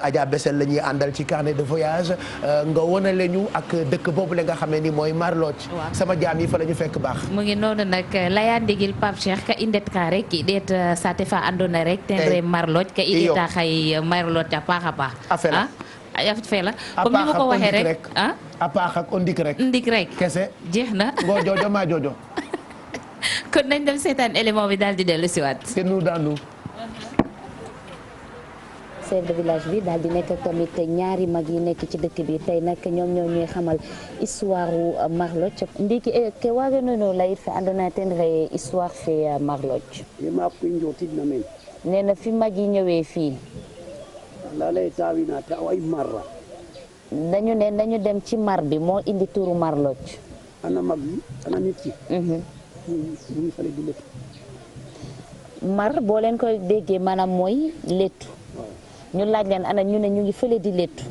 Adja Bessel la ñuy àndal ci carnet de voyage nga wonale ñu ak dëkk boobu la nga xam ne ni mooy Marlodj. sama jaam yi fa la ñu fekk baax. mu ngi noonu nag layandigil Pape Cheikh ka indet ka rek i ɗeet sate fa andoona rek ten re Marlodj ka i ɗeeta xay Marlodj a paax a paax. a fela comme ni ma ko waxee rek a paax ak o ndik rek. ndik rek kese jeex na. ngoo joojo maa joojo. kon nañ dem seetaan élément bi daal di dellu si waat. c'est nous dans nous. chef de village bi daal di nekk tamit ñaari mag yi nekk ci dëkk bi tey nag ñoom ñoo ñuy xamal histoire u Marlodj ndiki ke waaganono layit fe andoona ten re histoire fe Marlodj nee na fi mag yi ñëwee fii dañu ne dañu dem ci mar bi moo indi turu Marlodj ana mag yi ana nit ki ñu fale di létt mar boo leen koy déggee maanaam mooy léttu ñu laaj leen ana ñu ne ñu ngi fële di léttu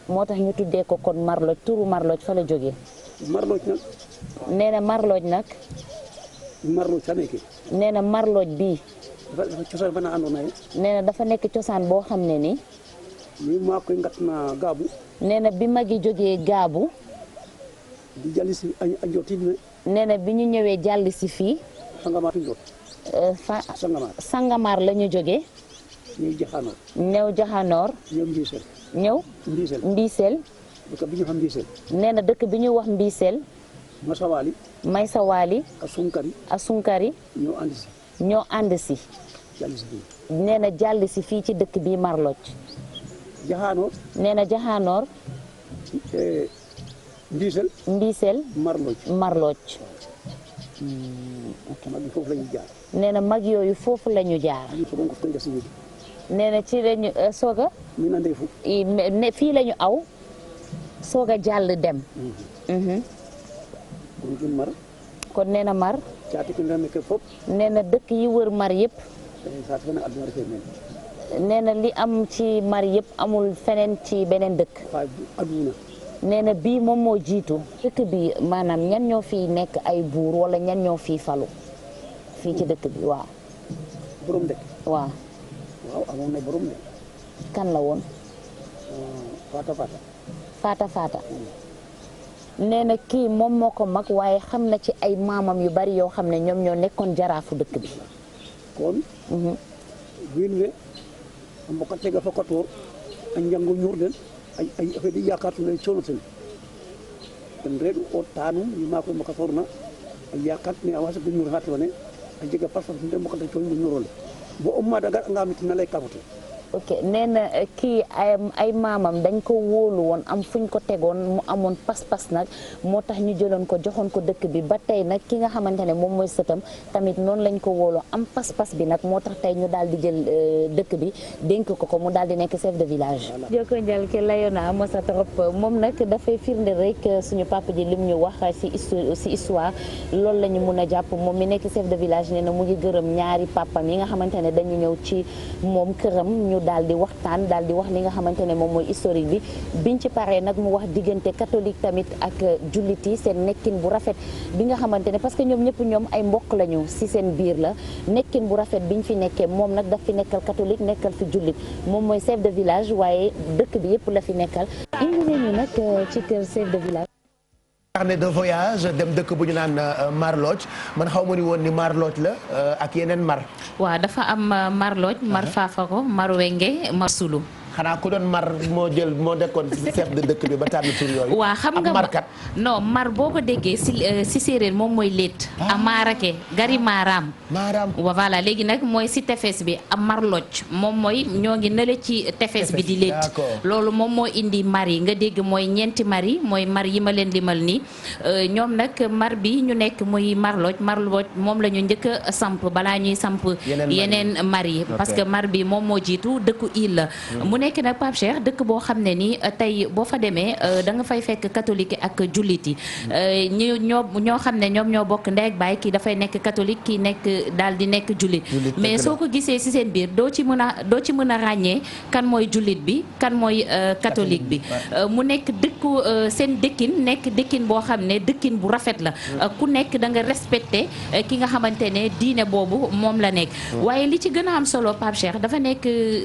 moo tax ñu tuddee ko kon Marlodj turu Marlodj fa la jógee Marlodj nag nee na Marlodj nag Marlodj sa nekkee nee na Marlodj bii dafa cosaan bana andoona ye nee na dafa nekk cosaan boo xam ne ni mi maa koy ngat na gaabu nee na bi magi jógee gaabu di jàlli si a njotin ne nee na bi ñu ñëwee jàll si fii Sangomar njot Sangomar la ñu jógee ñëw Jaxanoor ñëw Jaxanoor ñëw Mbiisel ñëw Mbiisel dëkk bi ñu xam Mbiisel nee na dëkk bi ñu wax Mbiisel Masawaali Maysawaali a Sunkari ñoo ànd si jàlli si fii nee na jàll si fii ci dëkk bi Marlodj Jaxanoor nee na Jaxanoor Mbiisel Marlodj nee na mag yooyu foofu la ñu jaar nee na ci lañu sooga fii la ñu aw sooga jàll dem kon nee na mar nee na dëkk yi wër mar yëpp nee na li am ci mar yëpp amul feneen ci beneen dëkk nee na bii moom moo jiitu dëkk bi maanaam ñan ñoo fi nekk ay buur wala ñan ñoo fi falu fii ci dëkk bi waaw borom dëkk waaw amoon na borom dëkk kan la woon faata nee na kii moom moo ko mag waaye xam na ci ay maamam yu bari yoo xam ne ñoom ñoo nekkoon jaraafu dëkk bi kon wiin we a mboka tega fokatoor a njango ñuur den ay affaire yi yaakaar ne coono ten reeɗu o taanum yima koye mbokatoorna a yaakaar ne a wasa ko ñuur ha tewne a jega parfois nde mbokata coono no ñuurole bo o maada garanga mitin na lay kafote ok nee na kii ay maamam dañ ko wóolu woon am fuñ ko tegoon mu amoon pas-pas nag moo tax ñu jëloon ko joxoon ko dëkk bi ba tey nag ki nga xamante ne moom mooy sëtam tamit noonu lañ ko wóoloo am pas-pas bi nag moo tax tey ñu daal di jël dëkk bi dénk ko mu daal di nekk chef de village. joko njal ke layona mosa trop moom nag dafay firnde rek suñu papa ji lim ñu wax si histoire loolu la ñu mun a jàpp moom mi nekk chef de village nee na mu ngi gërëm ñaari papam yi nga xamante ne dañu ñëw ci moom këram ñu daal di waxtaan daal di wax li nga xamante ne moom mooy historique bi biñ ci paree nag mu wax diggante catholique tamit ak jullit yi seen nekkin bu rafet bi nga xamante ne parce que ñoom ñëpp ñoom ay mbokk lañu si seen biir la nekkin bu rafet biñ fi nekkee moom nag daf fi nekkal catholique nekkal fi jullit moom mooy chef de village waaye dëkk bi yëpp la fi nekkal indi nañu nag ci kër chef de village. carnet de voyage dem dëkk bu ñu naan Marlodj man xaw ma ni woon ni Marlodj la ak yeneen mar. waaw dafa am Marlodj mar Fafako mar Wenge mar Sulu. xanaa ku doon mar moo nekkoon chef de dëkk bi ba tànn tur yooyu. waaw xam nga markat non mar boo ko déggee si séeréer moom mooy létt. a maarake gari maaraam. voilà léegi nag mooy si tefes bi am Marlodj moom mooy ñoo ngi nële ci tefes bi di létt. loolu moom moo indi mar yi nga dégg mooy ñeenti mar yi mooy mar yi ma leen limal nii ñoom nag mar bi ñu nekk muy Marlodj moom la ñu njëkk a samp balaa ñuy samp yeneen mar yi parce que mar bi moom moo jiitu dëkku île la. nekk nag Pape Cheikh dëkk boo xam ne ni tey boo fa demee da nga fay fekk catholique ak jullit yi ñoo xam ne ñoom ñoo bokk ndey ak baay kii dafay nekk catholique kii nekk daal di nekk jullit mais soo ko gisee ci seen biir doo ci mën a ràññee kan mooy jullit bi kan mooy catholique bi mu nekk dëkku seen dëkkin nekk dëkkin boo xam ne dëkkin bu rafet la ku nekk da nga respecté ki nga xamante ne diine boobu moom la nekk waaye li ci gën a am solo Pape Cheikh dafa nekk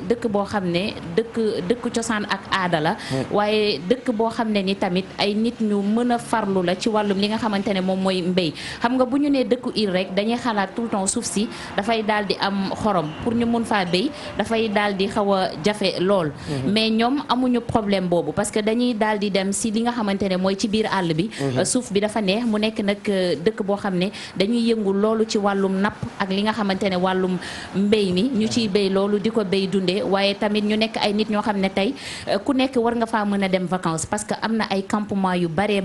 dëkk boo xam ne dëkk cosaan ak aada la waaye dëkk boo xam ne ni tamit ay nit ñu mën a farlu la ci wàllum li nga xamante ne moom mooy mbéy xam nga bu ñu nee dëkku île rek dañuy xalaat tout le temps suuf si dafay daal di am xorom pour ñu mun faa béy dafay daal di xaw a jafe lool mais ñoom amuñu problème boobu parce que dañuy daal di dem si li nga xamante ne mooy ci biir àll bi suuf bi dafa neex mu nekk nag dëkk boo xam ne dañuy yëngu loolu ci wàllum napp ak li nga xamante ne wàllum mbéy mi ñu ciy béy loolu di ko béy dundee waaye tamit ñu nekk ay nit ñoo xam ne tey ku nekk war nga faa mën a dem vacances parce que am na ay campement yu bare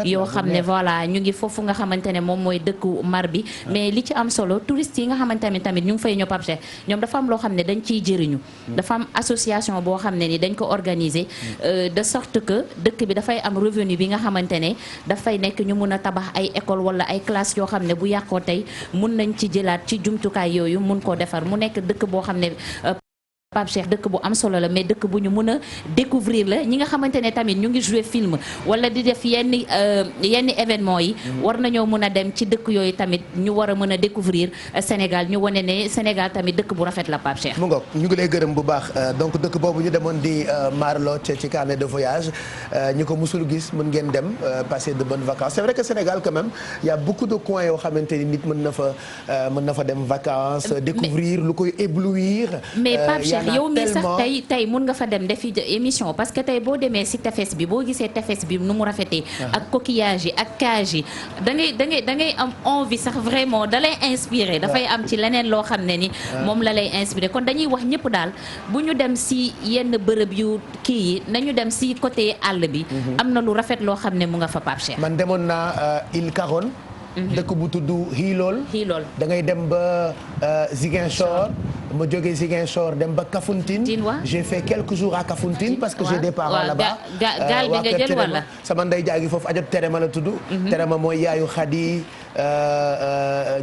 yoo xam ne voilà ñu ngi foofu nga xamante ne moom mooy dëkku mar bi mais li ci am solo touristes yi nga xamante ne tamit ñu ngi fay ñëw Pape Cheikh ñoom dafa am loo xam ne dañ ciy jëriñu dafa am association boo xam ne ni dañ ko organiser de sorte que dëkk bi dafay am revenu bi nga xamante ne dafay nekk ñu mun a tabax ay école wala ay classe yoo xam ne bu yàqoo tey mun nañ ci jëlaat ci jumtukaay yooyu mun koo defar mu nekk dëkk boo xam ne Pape Cheikh dëkk bu am solo la mais dëkk bu ñu mën a découvrir la ñi nga xamante ne tamit ñu ngi jouer film wala di def yenn événement yi war nañoo mën a dem ci dëkk yooyu tamit ñu war a mën a découvrir Sénégal ñu wane ne Sénégal tamit dëkk bu rafet la Pape Cheikh. mu ngoog ñu ngi lay gërëm bu baax donc dëkk boobu ñu demoon di Marlotche ci carnet de voyage ñi ko musul gis mën ngeen dem passer de bonnes vacances c'est vrai que Sénégal quand même il y a beaucoup de coins yoo xamante ni nit mën na fa dem vacances découvrir lu koy éblouir. mais Pape Cheikh yow mi sax tey mun nga fa dem defi émission parce que tey boo demee si tefes bi boo gisee tefes bi nu mu rafetee ak coquillage yi ak cage yi da ngay am envie sax vraiment da lay inspiré dafay am ci leneen loo xam ne ni moom la lay inspiré kon dañuy wax ñëpp daal bu ñu dem si yenn bërëb yu kii yi nañu dem si côté àll bi am na lu rafet loo xam ne mu nga fa Pape Cheikh. man demoon naa Île Caronne dëkk bu tudd Hilool da ngay dem ba Ziguinchor ma jógee Ziguinchor dem ba Kafountine j'ai fait quelques jours à Kafountine parce que j'ai des parents là-bas gaal bi nga jël wala sama ndey jaagi foofu ajot Terema la tudd Terema mooy yaayu Khady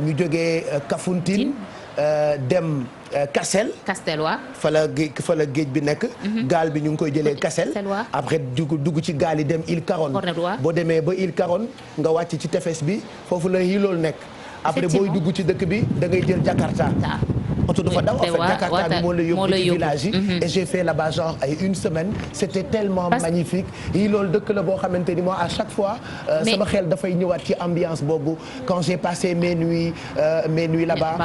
ñu jógee Kafountine dem Kassel waa fa la géej bi nekk gaal bi ñu ngi koy jëlee Kassel après dugg ci gaal yi dem Île Caronne boo demee ba Île Caronne nga wàcc ci tefes bi foofu la Hilool nekk après booy dugg ci dëkk bi da ngay jël Jakarta oto du fa daw en fait Jakarta bi moo la yóbbu ci village yi et j'ai fait là-bas genre ay une semaine c'était tellement magnifique yi loolu dëkk la boo xamante ni moi à chaque fois sama xel dafay ñëwaat ci ambiance boobu quand j'ai passé mes nuits là-bas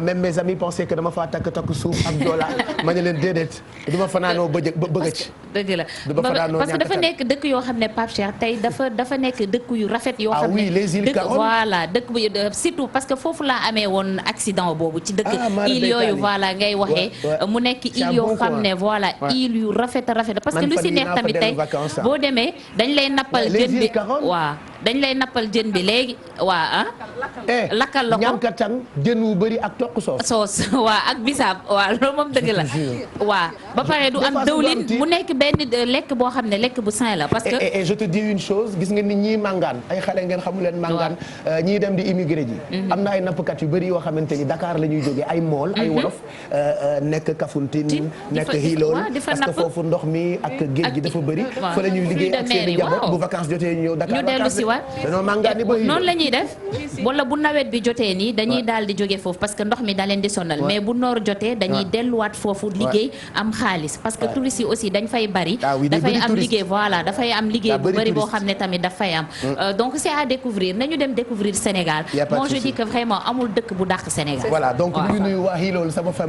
même mes amis pensaient que dama faa takk suuf ak joola ma ne leen déedéet du ma fanaanoo bëgg ci dëgg la parce que dafa nekk dëkk yoo xam ne Pape Cheikh tey dafa nekk dëkk yu rafet yoo xam ne les îles Caronne voilà dëkk bu surtout parce que foofu laa amee woon accident boobu ci dëkk île yooyu voilà ngay waxee mu nekk île yoo xam ne voilà île yu rafet parce que lu si neex tamit tey boo demee dañ lay nappal jën bi waaw dañ lay nappal jën bi léegi waa lakkal la ko ñànkatang jën wu bëri ak toq soos waa ak bisaab waaw loolu moom dëgg la waa ba pare du am dëwlin mu nekk benn lekk boo xam ne lekk bu sain la parce que et je te dis une chose gis nga nit ñi màngaan ay xale ngeen xamu leen màngaan ñii dem di immigré ji am na ay nappkat yu bëri yoo xamante ni Dakar la ñuy jógee ay mool ay wolof nekk Kafountine nekk Hilool parce que foofu ndox mi ak géej gi dafa bëri fa la ñuy liggéey ak seen i njaboot bu vacances jotee ñu ñëw Dakar dañoo màngaani ba noonu la ñuy def wala bu nawet bi jotee nii dañuy daal di jóge foofu parce que ndox mi da leen di sonal mais bu noor jotee dañuy delluwaat foofu liggéey am xaalis parce que touristes yi aussi dañ fay bari dafay am liggéey voilà dafay am liggéey bu bari boo xam ne tamit dafay am donc c'est à découvrir nañu dem découvrir Sénégal moi je dis que vraiment amul dëkk bu dàq Sénégal voilà donc ñu ngi nuyu waa Hilool sama famille